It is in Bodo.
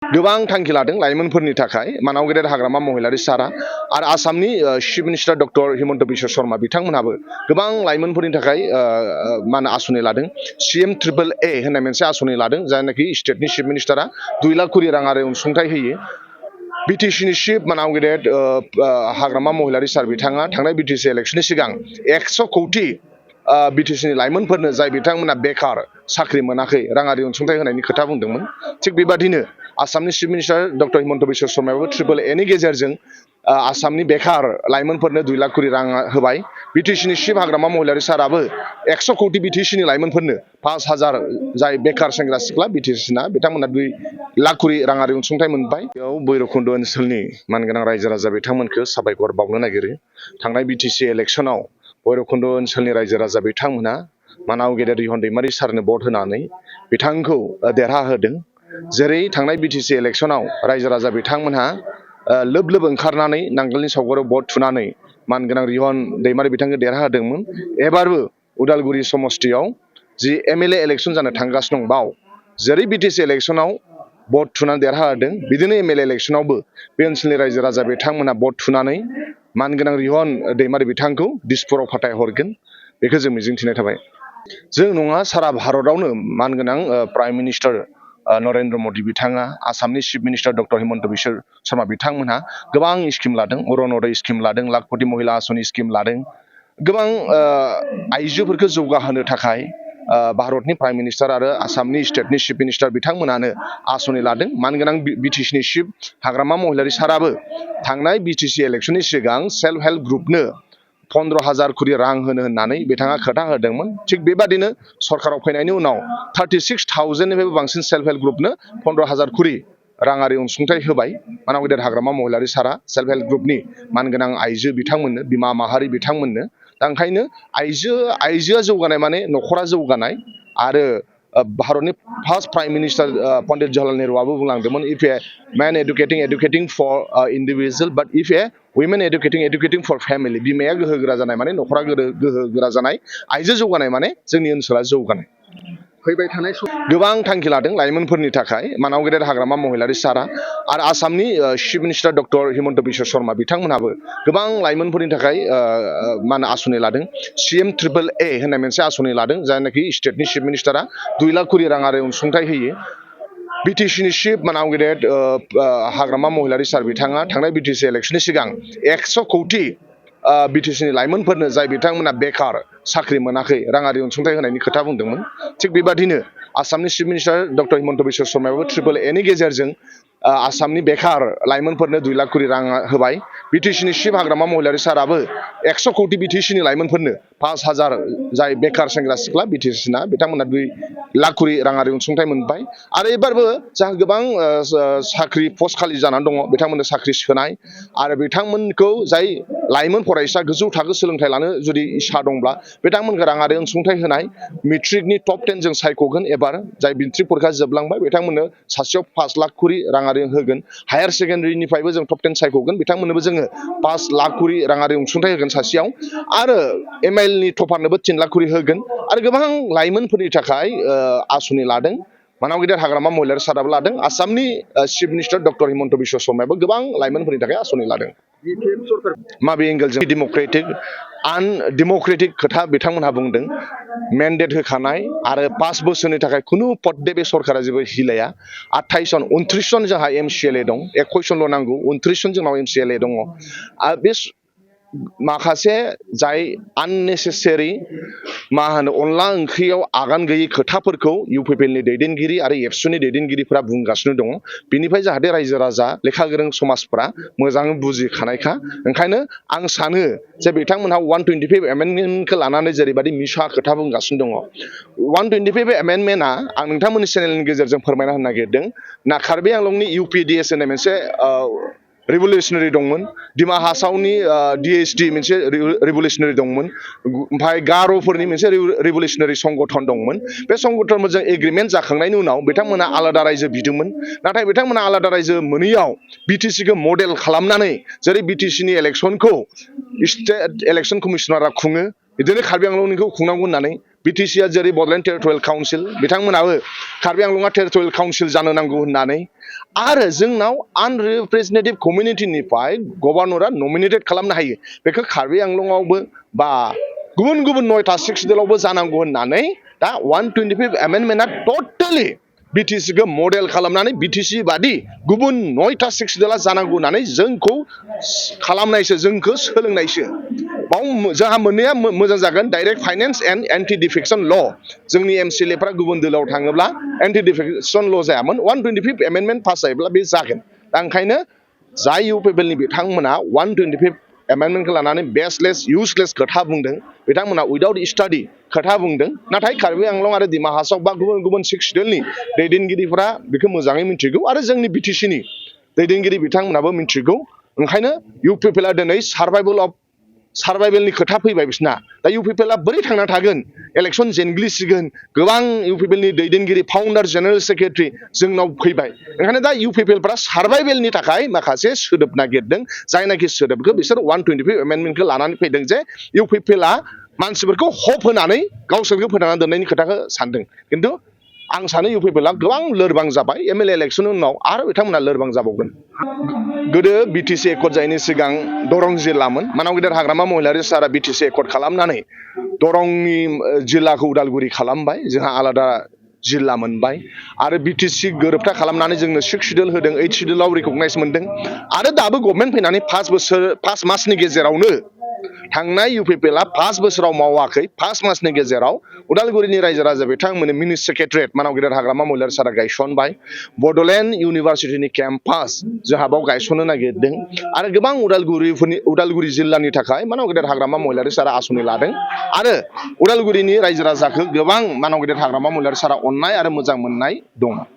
गोबां थांखि लादों लाइमोनफोरनि थाखाय मानाव गेदेर हाग्रामा महिलारि सारा आरो आसामनि chief minister doctor Himanta Biswa Sharma बिथांमोनहाबो गोबां लाइमोनफोरनि थाखाय मा होनो आसनि लादों CM ट्रिपल A होननाय मोनसे आसनि लादों जायनाखि स्टेटनि चिफ मिनिस्टारा 2 लाख कोटी राङारि अनसुंथाइ होयो BTCनि चिफ मानाव गेदेर हाग्रामा महिलारि सार बिथाङा थांनाय BTC इलेक्शननि सिगां 100 कोटी BTCनि लाइमोनफोरनो जाय बिथांमोना बेकार साख्रि मोनाखै राङारि अनसुंथाइ होनायनि खोथा बुंदोंमोन थिग बेबादिनो आसामनि chief minister doctor Himanta Biswa शर्मायाबो ट्रिपल A नि गेजेरजों आसामनि बेकार लाइमोनफोरनो 2 लाख कोटी रां होबाय BTCनि चिफ हाग्रामा महिलारि साराबो 100 कोटी BTCनि लाइमोनफोरनो 5000 जाय बेकार सेंग्रा सिख्ला BTCना बिथांमोना 2 लाख कोटी राङारि अनसुंथाइ मोनबाय बेयाव भैरबकुन्द ओनसोलनि मानगोनां रायजो राजा बिथांमोनखौ साबायखर बावनो नागिरो थांनाय BTC इलेक्शनाव भैरबकुन्द ओनसोलनि रायजो राजा बिथांमोना मानाव गेदेर रिहन दैमारि सारनो भट होनानै बिथांखौ देरहाहोदों जेरै थांनाय BTC इलेक्शनाव रायजो राजा बिथांमोनहा लोब लोब ओंखारनानै नांगोलनि सावगारियाव भट थुनानै मानगोनां रिहन दैमारि बिथांखौ देरहाहोदोंमोन एबारबो उदालगुरि समस्तियाव जि MLA इलेक्शन जानो थांगासिनो दं बाव जेरै BTC इलेक्शनाव भट थुनानै देरहाहोदों बिदिनो MLA इलेक्शनावबो बे ओनसोलनि रायजो राजा बिथांमोना भट थुनानै मानगोनां रिहन दैमारि बिथांखौ दिसपुराव फाथायहरगोन बेखौ जों मिजिंथिनाय थाबाय जों नङा सारा भारतआवनो मानगोनां प्राइम मिनिस्टार नरेन्द्र मदि बिथाङा आसामनि chief minister doctor Himanta Biswa Sharma बिथांमोनहा गोबां स्किम लादों अरुण'दय स्किम लादों लाख कोटी महिला आसनि स्किम लादों गोबां आइजोफोरखौ जौगाहोनो थाखाय भारतनि प्राइम मिनिस्टार आरो आसामनि स्टेटनि चिफ मिनिस्टार बिथांमोनानो आसनि लादों मानगोनां BTCनि चिफ हाग्रामा महिलारि साराबो थांनाय BTC इलेक्शननि सिगां सेल्फ हेल्प ग्रुपनो 15,000 कोटी रां होनो होननानै बिथाङा खोथा होदोंमोन थिग बेबादिनो सरकाराव फैनायनि उनाव 36,000निफ्रायबो बांसिन सेल्फ हेल्प ग्रुपनो 15,000 कोटी राङारि अनसुंथाइ होबाय मानाव गेदेर हाग्रामा महिलारि सारा सेल्फ हेल्प ग्रुपनि मानगोनां आइजो बिथांमोननो बिमा माहारि बिथांमोननो दा ओंखायनो आइजोआ जौगानाय माने न'खरा जौगानाय आरो भारतनि first prime minister Pandit Jawaharlal नेहरूआबो बुंलांदोंमोन if a man educating for individual but if a women educating for family बिमाया गोहोगोरा जानाय माने न'खरा गोहोगोरा जानाय आइजो जौगानाय माने जोंनि ओनसोला जौगानाय फैबाय थानाय गोबां थांखि लादों लाइमोनफोरनि थाखाय मानाव गेदेर हाग्रामा महिलारि सारा आरो आसामनि chief minister doctor Himanta Biswa Sharma बिथांमोनहाबो गोबां लाइमोनफोरनि थाखाय मा होनो आसनि लादों CM ट्रिपल A होननाय मोनसे आसनि लादों जायनाखि स्टेटनि चिफ मिनिस्टारा 2 लाख कोटी राङारि अनसुंथाइ होयो BTCनि चिफ मानाव गेदेर हाग्रामा महिलारि सार बिथाङा थांनाय BTC इलेक्शननि सिगां 100 कोटी BTCनि लाइमोनफोरनो जाय बिथांमोना बेकार साख्रि मोनाखै राङारि अनसुंथाइ होनायनि खोथा बुंदोंमोन थिग बेबादिनो आसामनि chief minister doctor Himanta Biswa शर्मायाबो ट्रिपल A नि गेजेरजों आसामनि बेकार लाइमोनफोरनो 2 लाख कोटी रां होबाय BTCनि चिफ हाग्रामा महिलारि साराबो 100 कोटी BTCनि लाइमोनफोरनो 5000 जाय बेकार सेंग्रा सिख्ला BTCना बिथांमोना 2 लाख कोटी राङारि अनसुंथाइ मोनबाय आरो एबारबो जोंहा गोबां साख्रि पस्ट खालि जानानै दङ बिथांमोननो साख्रि सोनाय आरो बिथांमोनखौ जाय लाइमोन फरायसा गोजौ थाखो सोलोंथाइ लानो जुदि इच्छा दंब्ला बिथांमोनखौ राङारि अनसुंथाइ होनाय मेट्रिकनि टप 10 जों सायख'गोन एबार जाय मेट्रिक परिखा जोबलांबाय बिथांमोननो सासेयाव 5 लाख कोटी राङारि होगोन हायार सेकेन्डारिनिफ्रायबो जों टप 10 सायख'गोन बिथांमोननोबो जोङो 5 लाख कोटी राङारि अनसुंथाइ होगोन सासेयाव आरो MIL टपारनोबो 3 लाख कोटी होगोन आरो गोबां लाइमोनफोरनि थाखाय आसनि लादों मानाव गेदेर हाग्रामा महिलारि साराबो लादों आसामनि chief minister doctor Himanta Biswa शर्मायाबो गोबां लाइमोनफोरनि थाखाय आसनि लादों माबे एंगेलजों डेम'क्रेटिक खोथा बिथांमोनहा बुंदों मेन्डेट होखानाय आरो 5 बोसोरनि थाखाय खुनु पदे बे सरकारा जेबो हिलाया 28 जन 29 जन जोंहा MCLA दं 21 जनल' नांगौ 29 जन जोंनाव MCLA दङ आरो बे माखासे जाय आननेसेसारि मा होनो अनला ओंख्रियाव आगान गैयै खोथाफोरखौ UPPLनि दैदेनगिरि आरो एबसुनि दैदेनगिरिफोरा बुंगासिनो दङ बिनिफ्राय जाहाथे रायजो राजा लेखा गोरों समाजफोरा मोजाङै बुजिखानायखा ओंखायनो आं सानो जे बिथांमोनहा 125 एमेन्डमेन्टखौ लानानै जेरैबायदि मिसा खोथा बुंगासिनो दङ 125 एमेन्डमेन्टआ आं नोंथांमोननि चेनेलनि गेजेरजों फोरमायना होनो नागिरदों ना कार्बि आंलंनि UPDS होननाय मोनसे रिभलिउसनारि दंमोन दिमा हासावनि DSD मोनसे रिभलिउसनारि दंमन ओमफ्राय गार'फोरनि मोनसे रिभलिउसनारि संगठन दंमोन बे संगठनफोरजों एग्रिमेन्ट जाखांनायनि उनाव बिथांमोना आलादा रायजो बिदोंमोन नाथाय बिथांमोना आलादा रायजो मोनैयाव BTCखौ मडेल खालामनानै जेरै BTCनि इलेक्शनखौ स्टेट इलेक्शन कमिशनारा खुङो बिदिनो कार्बि आंलंनिखौ खुंनांगौ होननानै BTCआ जेरै बड'लेण्ड टेरिटरियेल काउन्सिल बिथांमोनाबो कार्बि आंलंआ टेरिटरियेल काउन्सिल जानो नांगौ होननानै आरो जोंनाव आनरिप्रेजेन्टेटिभ कमिउनिटिनिफ्राय गभर्नरा नमिनेटेड खालामनो हायो बेखौ कार्बि आंलंआवबो बा गुबुन गुबुन 9टा सेक्सनेलावबो जानांगौ होननानै दा 125 एमेन्डमेन्टआ टटेलि बिटिसिखौ मडेल खालामनानै बिटिसि बादि गुबुन 9टा सेक्सनेला जानांगौ होननानै जोंखौ खालामनायसो जोंखौ सोलोंनायसो बाव जोंहा मोननैया मोजां जागोन डाइरेक्ट फाइनेन्स एन्ड एन्टि डिफेक्सन ल जोंनि एमसिएलएफ्रा गुबुन दोलोआव थाङोब्ला एन्टि डिफेक्सन ल जायामोन 125 एमेन्डमेन्ट पास जायोब्ला बे जागोन दा ओंखायनो जाय इउपिपिएलनि बिथांमोना 125 एमेन्डमेन्टखौ लानानै बेसलेस इउजलेस खोथा बुंदों बिथांमोना उइदाउट स्टाडि खोथा बुंदों नाथाय कार्बि आंलं आरो डिमा हासाव बा गुबुन गुबुन सेक्सनेलनि दैदेनगिरिफोरा बेखौ मोजाङै मिथिगौ आरो जोंनि बिटिसिनि दैदेनगिरि बिथांमोनाबो मिथिगौ ओंखायनो इउपिपिएलआ दिनै सार्भाइभेलनि खोथा फैबाय बिसना दा इउपिपिएलआ बोरै थांना थागोन इलेक्सन जेनग्लिसिगोन गोबां इउपिपिएलनि दैदेनगिरि फाउन्डार जेनेरेल सेक्रेटारि जोंनाव फैबाय ओंखायनो दा इउपिपिएलफ्रा सार्भाइभेलनि थाखाय माखासे सोदोब नागिरदों जायनाखि सोदोबखौ बिसोर 125 एमेन्डमेन्टखौ लानानै फैदों जे इउपिपिएलआ मानसिफोरखौ हप होनानै गावसोरखौ फोथांना दोननायनि खोथाखौ सानदों खिन्थु आं सानो इउपिपिएलआ गोबां लोरबां जाबाय एमएलए इलेक्सननि उनाव आरो बिथांमोना लोरबां जाबावगोन गोदो बिटिसि एकर्ड जायैनि सिगां दरं जिल्लामोन मानाव गेदेर हाग्रामा महिलारि सारा बिटिसि एकर्ड खालामनानै दरंनि जिल्लाखौ उदालगुरि खालामबाय जोंहा आलादा जिल्ला मोनबाय आरो बिटिसि गोरोबथा खालामनानै जोंनो 6 सिडिउल होदों 8 सिडिउलाव रिकगनाइज मोनदों आरो दाबो गभर्नमेन्ट फैनानै 5 मासनि गेजेरावनो थांनाय इउपिपिएलआ 5 बोसोराव मावाखै 5 मासनि गेजेराव उदालगुरिनि रायजो राजा बिथांमोननि मिनि सेक्रेटारियेट मानाव गेदेर हाग्रामा महिलारि सारा गायसनबाय बड'लेण्ड इउनिभारसिटिनि केम्पास जोंहा बाव गायसननो नागिरदों आरो गोबां उदालगुरि जिल्लानि थाखाय मानाव गेदेर हाग्रामा महिलारि सारा आसनि लादों आरो उदालगुरिनि रायजो राजाखौ गोबां मानाव गेदेर हाग्रामा महिलारि सारा अननाय आरो मोजां मोननाय दं